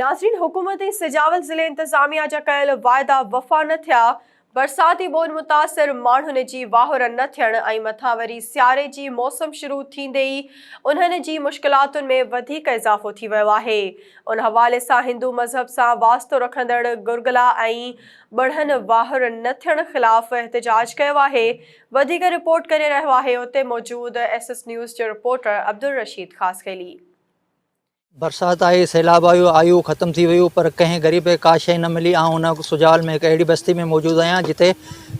ناظرين حڪومت ۽ سجاول ضلعي انتظاميا جا ڪيل واعدا وفا نه ٿيا، برساتي ٻوڏ متاثر ماڻهن جي واهر نه ٿيڻ ۽ مٿان وري سياري جي موسم شروع ٿيندي ئي انهن جي مشڪلاتن ۾ وڌيڪ اضافو ٿي ويو آهي. ان حوالي سان هندو مذهب سان واسطو رکندڙ گرگلا ۽ ٻڙهن واهر نه ٿيڻ خلاف احتجاج ڪيو آهي. وڌيڪ رپورٽ ڪري رهيو آهي اتي موجود ايس ايس نيوز جو رپورٽر عبدالرشيد خاصخيلي. برسات آئي، سيلاب آيو، آيو ختم ٿي ويو پر ڪنهن غريب کي ڪا شيء نه ملي. آئون هن سجاول ۾ هڪ اهڙي بستي ۾ موجود آهيان جتي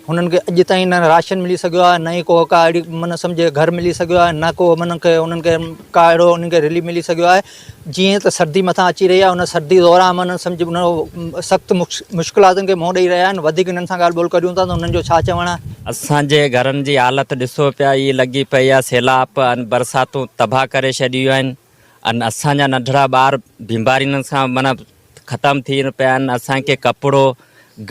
هنن کي اڄ تائين نه راشن ملي سگهيو آهي نه ئي ڪو ڪا اهڙي من سمجهه گهر ملي سگهيو آهي نه ڪو انهن کي انهن کي ڪا اهڙو انهن کي رليف ملي سگهيو آهي. جيئن ته سردي مٿان اچي رهي آهي ان سردي دوران من سمجهه ان سخت مشڪلاتن کي منهن ڏئي رهيا آهن. وڌيڪ انهن سان ڳالهه ٻولهه ڪريون ٿا ته انهن جو ڇا چوڻ آهي. اسان جي گهرن جي حالت ڏسو پيا هي لڳي پئي آهي سيلاب ۽ برساتون تباهه ڪري ڇڏيون آهن. ان اسان جا ننڍڙا ٻار بيمارين سان معنيٰ ختم ٿي پيا آهن اسان کي ڪپڙو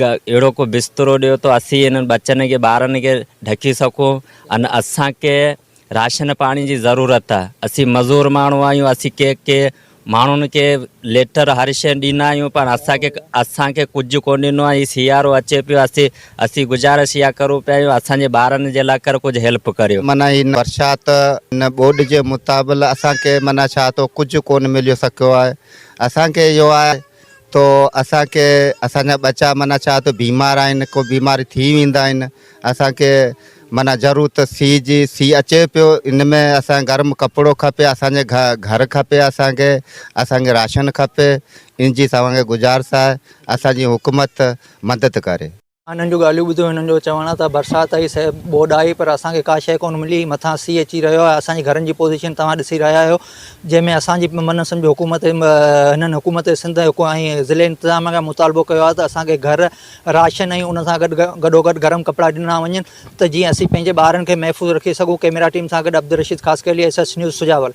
اهڙو ڪو بسترو ڏيو ته اسين انهن ٻچن کي ٻارن کي ڍڪي سگهون ان اسان کي راشن پاڻي جي ضرورت آهي اسين مزور ماڻهو آهيون اسين ڪي ڪي ماڻهن کي ليٽر هر شيء ڏيندا آهيون پر اسان کي اسان کي ڪجهه ڪونه ڏنو آهي هي سيارو اچي پيو اسين اسين گذارش اها ڪرون پيا آهيون اسان جي ٻارن جي لاء ڪر ڪجهه هيلپ ڪريو. معنيٰ هي برسات هن ٻوڏ جي مطابل اسان کي معنيٰ ڇا تو ڪجهه ڪونه مليو سگهيو آهي اسان کي اهو آهي تو اسان کي اسان جا ٻچا معنيٰ ڇا تو بيمار آهن ڪو بيمار ٿي ويندا آهن اسان کي معنيٰ ضرورت سي جي سي اچي پيو ان ۾ اسان گرم ڪپڙو کپي اسان جي گهر کپي اسان کي اسان کي راشن کپي ان جي توهان کي گذارش آهي اسان جي حڪومت مدد ڪري. هنن جون ڳالهيون ٻڌيون هنن جو چوڻ آهي ته برسات آئي سي ٻوڏ آئي پر اسان کي ڪا شيء ڪونه ملي مٿان سيء اچي رهيو آهي اسان جي گهرن جي پوزيشن توهان ڏسي رهيا آهيو جنهن ۾ اسان جي من سمجهه حڪومت هنن حڪومت سنڌ ۽ ضلعي انتظاميا کان مطالبو ڪيو آهي ته اسان کي گهر راشن ۽ ان سان گڏ گڏوگڏ گرم ڪپڙا ڏنا وڃن ته جيئن اسين پنهنجي ٻارن کي محفوظ رکي سگهون ڪئميرا ٽيم سان گڏ Abdul Rasheed Khaskheli S S news Sujawal.